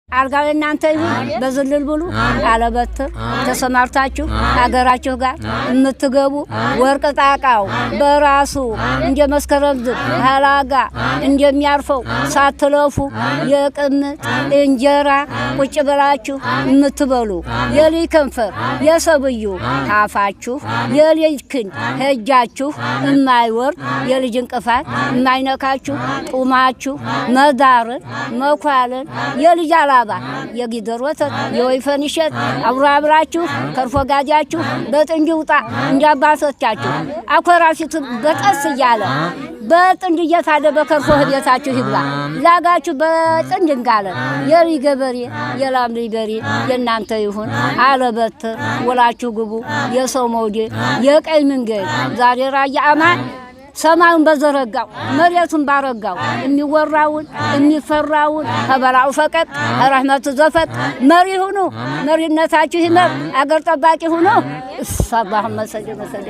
አልጋው የእናንተ ይሁን። በዝልል ብሉ አለበትር ተሰማርታችሁ ሀገራችሁ ጋር የምትገቡ ወርቅ ጣቃው በራሱ እንደ መስከረም ዝግ ሀላጋ እንደሚያርፈው ሳትለፉ የቅምጥ እንጀራ ቁጭ ብላችሁ የምትበሉ የልጅ ከንፈር የሰብዩ አፋችሁ የልጅ ክንድ ሄጃችሁ የማይወርድ የልጅ እንቅፋት የማይነካችሁ ጡማችሁ መዳርን መኳልን የልጅ አላባ የጊደር ወተት የወይፈን እሸት አብሮ አብራችሁ ከርፎ ጋዲያችሁ በጥንድ ውጣ እንደ አባቶቻችሁ አኮራፊቱ በጠስ እያለ በጥንድ እየታለ በከርፎ ህቤታችሁ ይግባ። ላጋችሁ በጥንድ እንጋለ የሪ ገበሬ የላም ልጅ በሬ የእናንተ ይሁን። አለበትር ውላችሁ ግቡ። የሰው መውደድ የቀኝ መንገድ ዛሬ ራያ አማን ሰማዩን በዘረጋው መሬቱን ባረጋው የሚወራውን የሚፈራውን ከበላው ፈቀቅ ረህመቱ ዘፈቅ መሪ ሁኑ። መሪነታችሁ ይመር። አገር ጠባቂ ሁኑ። እሳ አላሁመ ሰሊ ወሰሊ።